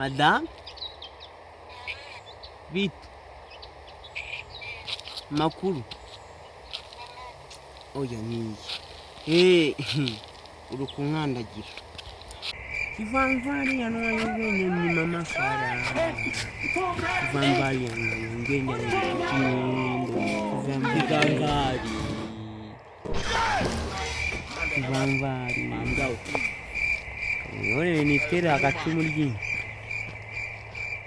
Madamu, bite? Makuru? Oya, niyi. Uri kunkandagira. Kivanvari yanwaye ubwenge ni mama Sara. Kivanvari yanwaye ubwenge ni Kinindo. Kivanvari. Kivanvari. Mambwa. None nitere hagati mu ryinyo.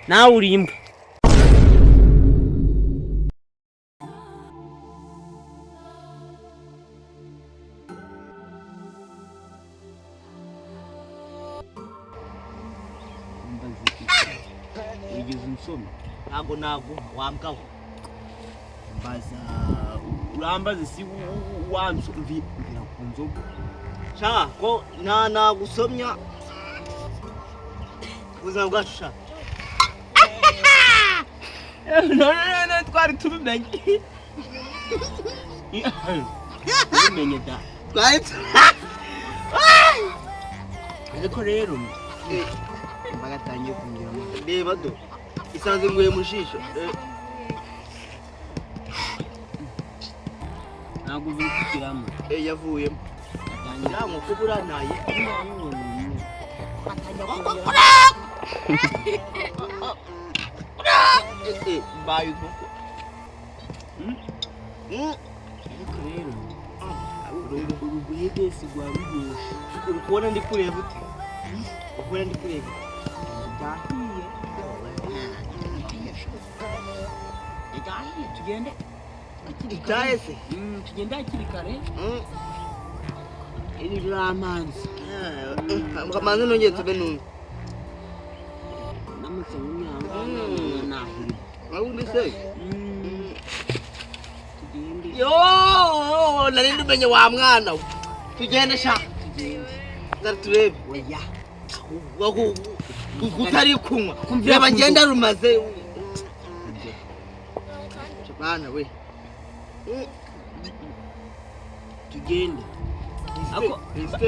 Nawe uri imbwa. Wigeze unsoma? Ntabwo naguha, wambwaho. Mbaza, urambaza si wansomvira ku nzoga. Sha, ko nta nagusomya ubuzima bwacu, sha. None twari tubimenye, tubimenye da. Twari Ariko rero imbaga atangiye kungira. Reba do, isanze nguye mu jisho. Ntabwo biri kugiramo. Yavuyemo. Atangiye. Ya nkoko buriya ntayi. Mbaye inkoko. Ariko rero uruguhegesi rwa ruryoshye. Uri kubona ndi kureba ute? Uri kubona ndi kureba ute? Ryahiye, ryahiye, tugende hakiri kare. Itahe se? Tugende hakiri kare. Iri riramanza. Kamanzi, nongeye tube numve. Ndamutse nk'imyanga nahirwa. Ubundi se? Tugende. Yo, nari ndumenye wa mwana we. Tugende sha. Tugende. Zari turebe. Oya. Utari kunywa. Kumvira. Reba, ngenda rumaze. Bana we. Tugende. Ako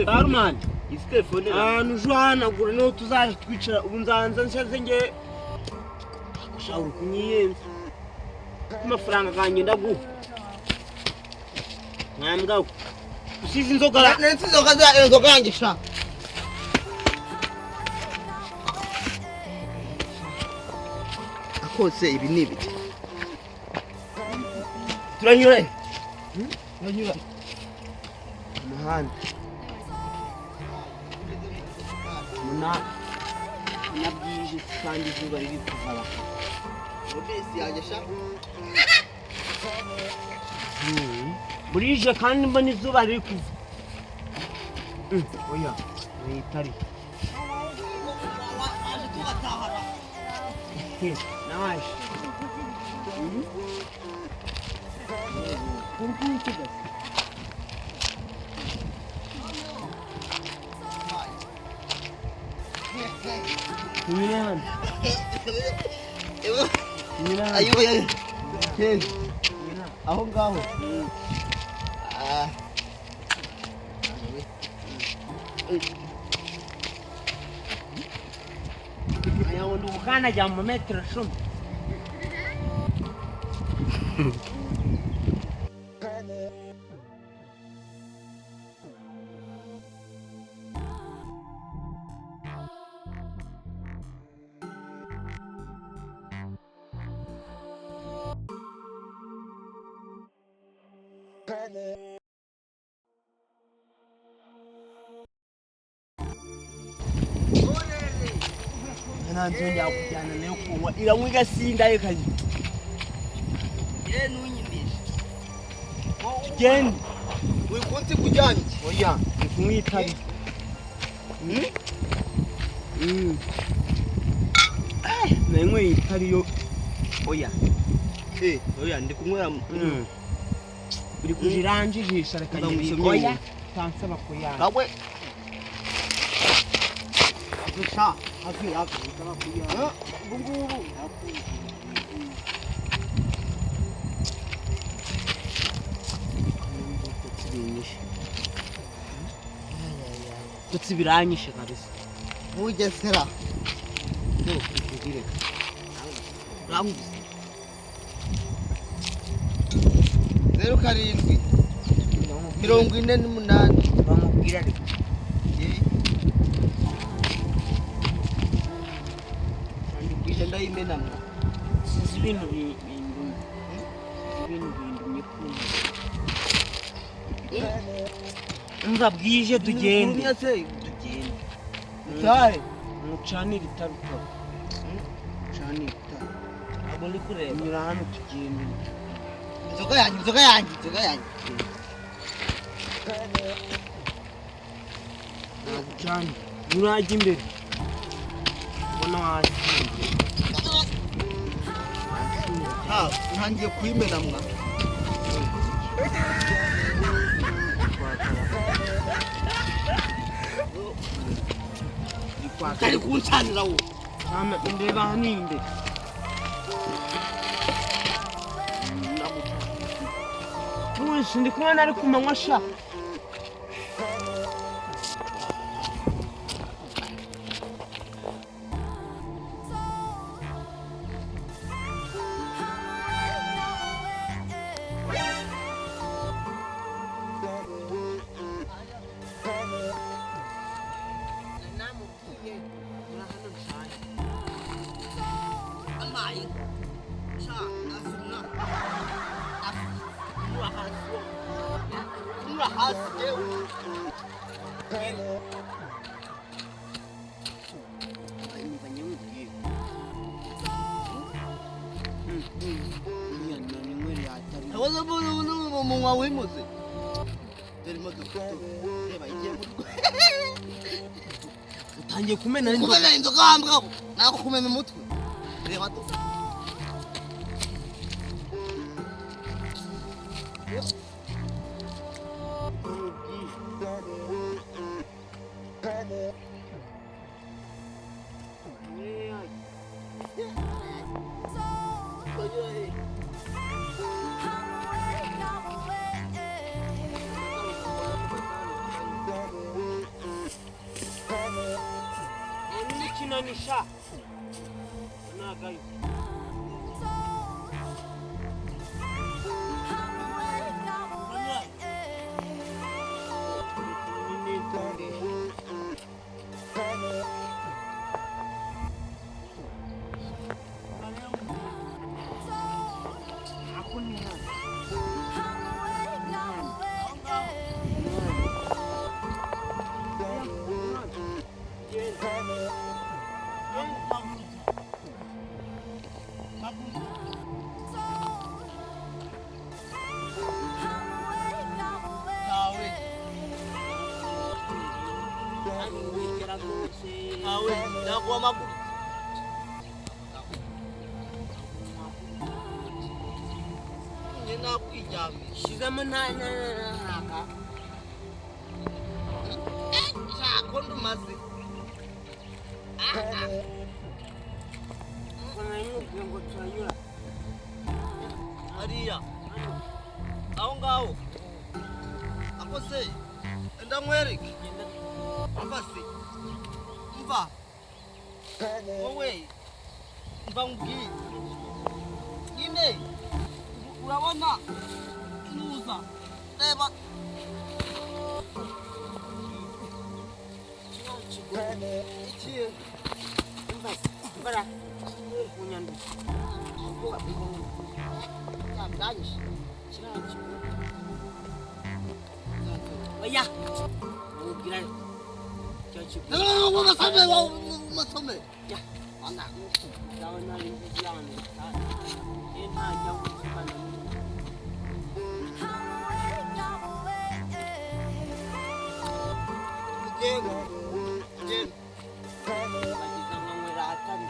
barumani. Iyi telefone. Ahantu uje uhanagura niho tuzaje twicara. Ubu nzanza nshaze nge gushaka kunyiyenza amafaranga kanjye ndaguha mwambwa we usize inzoga. Nari inzoga za inzoga yanjye sha. Akose ibi ni ibiki? Turanyura he? Turanyura. Umuhanda muna bwije kandi izuba riri kuva. Bisi yanjye sha. Burije kandi mbona izuba riri kuva. Oya, mwitari. Waje tugatahara. Naje. Uri kunywa iki gase? Tunyure hano. Tunyure hano. Ayo ayo. Keza. Aho ngaho. Ah. Aya ngo ndi gukandagira mu metero 10. Nta nzongera kujyana nayo kunywa, iranywa igasinda ikagira. Ye, ntunyinishe. Tugende. Uyu munsi kujyanye iki? Oya, ndi kunywa itabi. Nanyweye itabi yo, oya. Oya, ndi kunywera. Uri kuja iranjijisha, reka Ndamusomye. nyibike. Oya, tansaba kuyanga. Kawe. Sha, hafi hafi. Ubu ngubu. Ibitotsi binyishe, ibitotsi biranyishe kabisa. Bugesera. Urankubise. 07 48. Bamubwira ariko. Bwije ndayimena mwa. Sinzi ibintu bindumye. Sinzi ibintu bindumye kumva. Umva bwije tugende. Kurumya se. Tugende. Utahe. Mucanire itara ukora. Mucanire itara. Ntabwo ndi kureba. Nyura hano tugende. Inzoga yanjye, inzoga yanjye, inzoga yanjye. Nagucane. Nyura hajya imbere. Ubona wasinze. Ha, ntangiye kuyimena mwa. Kari kuncanira wo. Cana ndeba hano imbere. Wese ndi kubona ari ku manywa sha. Amaye. Sha, asuna. Asuna hasi. Asuna hasi yewe. Umva nyamubwiye. Uriya nanywereye atari. Nahoze mbona umunwa wimuze. Dore imodoka. Reba igiye mu rugo. Utangiye kumena inzoga. Kumena inzoga wambwa. Nakumena umutwe. Reba do. N'ikinani sha. Nagayo. Ako ni hano. Nawe. Nawe, nakuwa maguru. Njye nakwiryamisha. Shizamo nta ntaka. Shako ndumaze. Ngo ngo turanyura. Hariya. Aho ngaho. Ako se. Enda nkwereke. Umva se. Umva. Wowe. Umva nkubwire. Nyine. Urabona. Nuza. Reba. Ikiye. Umva bara. Kunyanduza. Byanyishe. Kiriya kigo. Oya. Mubwira cyo kigo. Umasome, umasome. Ya. Ana. Ndabona ari imbyano. Ye ntajya gusubana n'umuntu. Genda. Genda. Bageza nkanywera ahatari.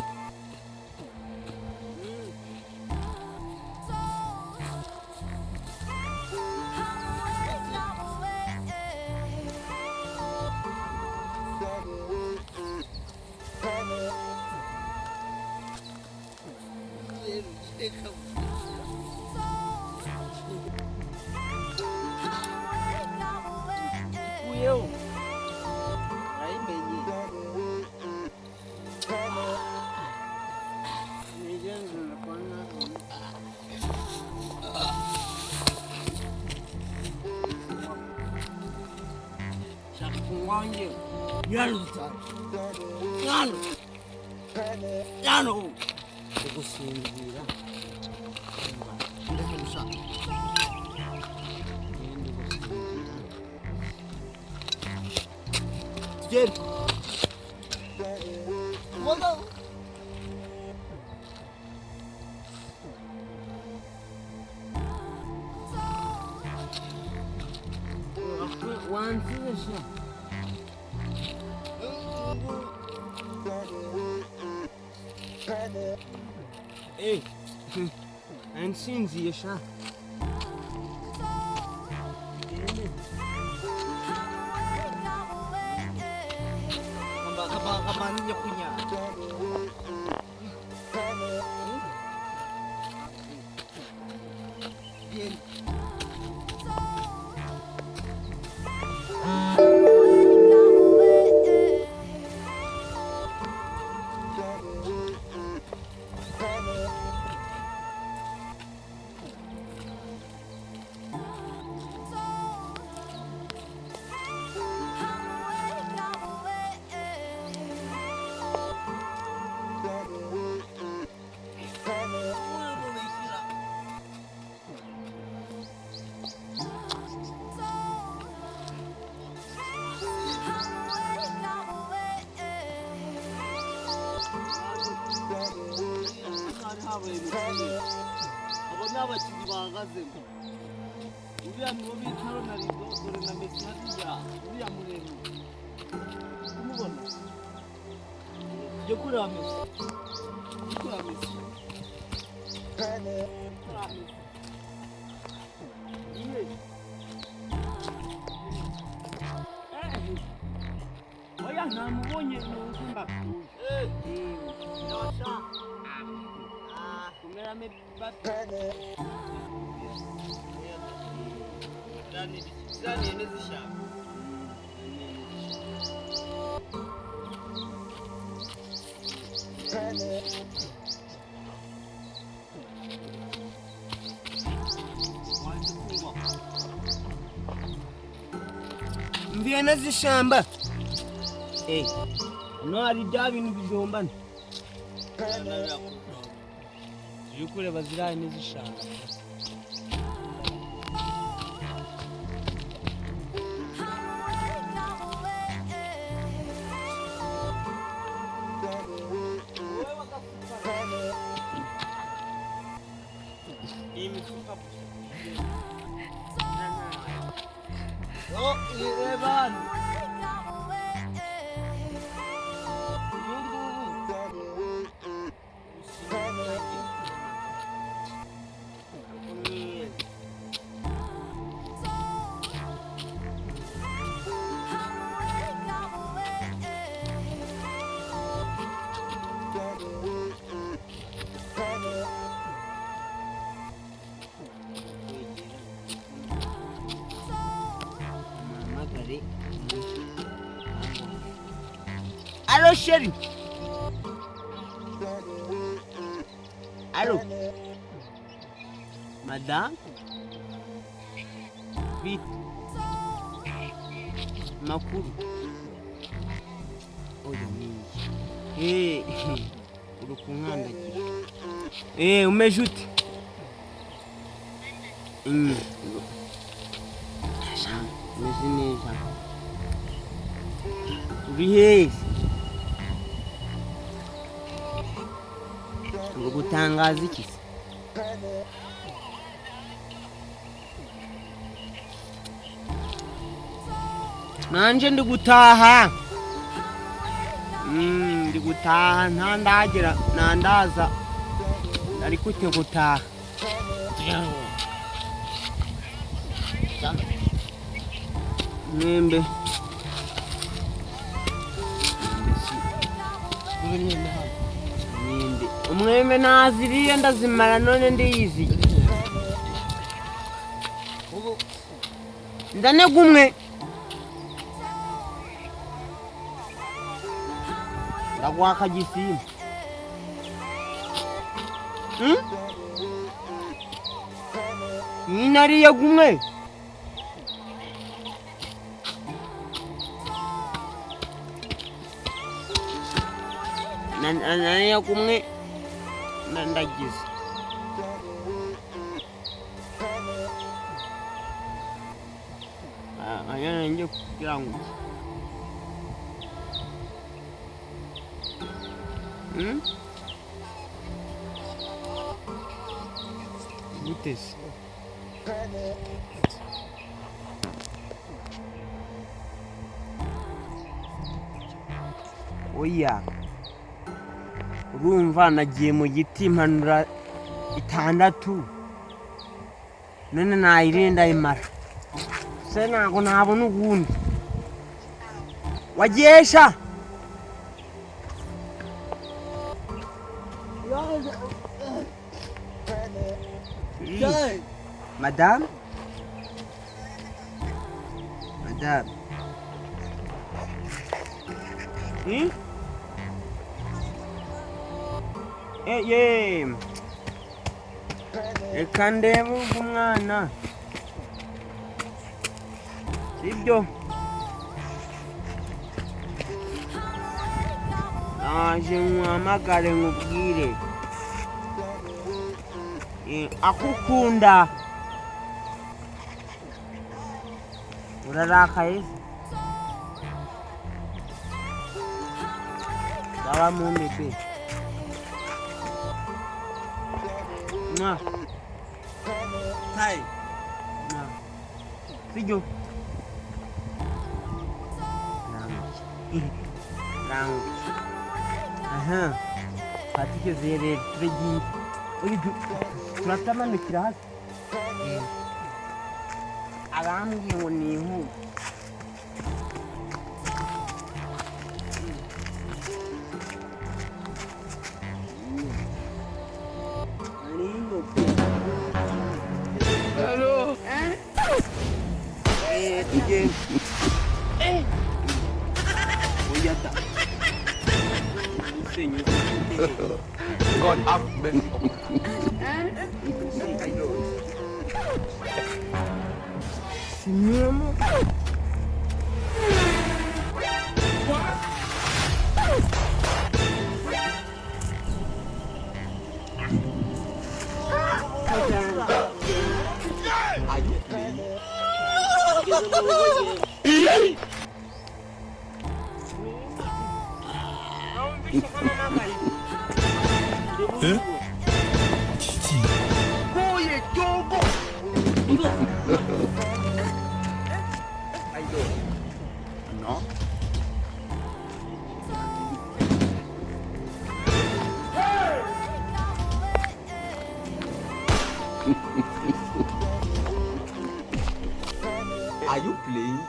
Ikuyeho. Urayimenye. Nigenzura kwa Ngwino dutahe. Ngwino. Ngwino. Gusinzira. Ndeke gushaka. Ngende gusinzira. Tugende. Ubona? Wansize sha. Eh, nsinziye sha. Kamba nyakunya. Bien. Abo ni abakinnyi bahagazemo. Uriya niwo bita Ronaldo, dore na Messi hariya, uriya muremure. Kumubona? Tujye kureba Messi. Tujye kureba Messi. Kureba Messi. Iye. Oya, namubonye nuzi mbapfuye. Eh, yosha. Ah, Kumerame Mbappe. Ziriya ni ihene z'ishyamba. Waje kunywa. Mviyana z'ishamba. Eh, hano hari bya bintu bijombana. Turi kureba ziriya hene z'ishamba. Iyi mifuka gusa. Oh, ireba hano. Uyu nguyu. Muhamagare. Allo chéri. Allo. Madame. Vite. Makuru. Oya niyi. Eh, uri kunkandagira. Eh, umeze ute? Umeze neza. Uri hehe? Uri gutangaza iki se? Nanje ndi gutaha. Ndi gutaha, ntandagera nandaza, ariko ute gutaha. Mwembe. Mwembe. Umwembe naziriye ndazimara, none ndiyiziye. Ubu Nzane gumwe. Ndaguha akagisimba. Hmm? Nariye gumwe. Naniyo kumwe ndagize. Aya ngiye kugira ngo. Hmm? Gute se? Oya. Urumva nagiye mu giti mpanura 6, none nayirinda imara se ntabwo nabona ubundi wagesha. Madame, madame. Hmm? Ye. Reka ndebe umwana, sibyo? Naje nkuhamagare nkubwire. Akukunda. Urarakaye se? Sawa mumbi pe. Mwah. Hai. Mwah. Sibyo? Rangi. Aha. Fata icyo rero turagiye. Oya, turatamanukira hasi. Arambwiye ngo nihute. Hello. Tugende. Oya da. God have mercy upon us. Sinyuramo. Are you playing? No. Are you playing?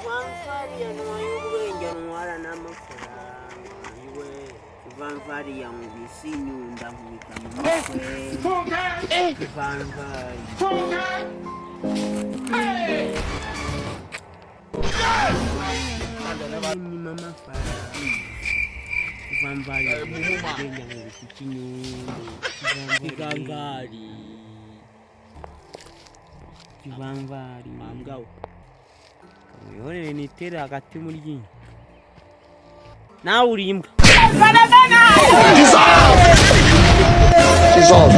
Ivanvari ntwaye ubwenge ntwara n'amafaranga iwe. Ivanvari yankubise inyundo ankubita mu mutwe. Ivanvari. Nyima amafaranga. Ivanvari yankubise ubwenge ankubita ikinyundo. Ivanvari. Ivanvari. Mambwa we. Mwihorere nitere hagati mu ryinyo. Nawe uri imbwa. Jesus.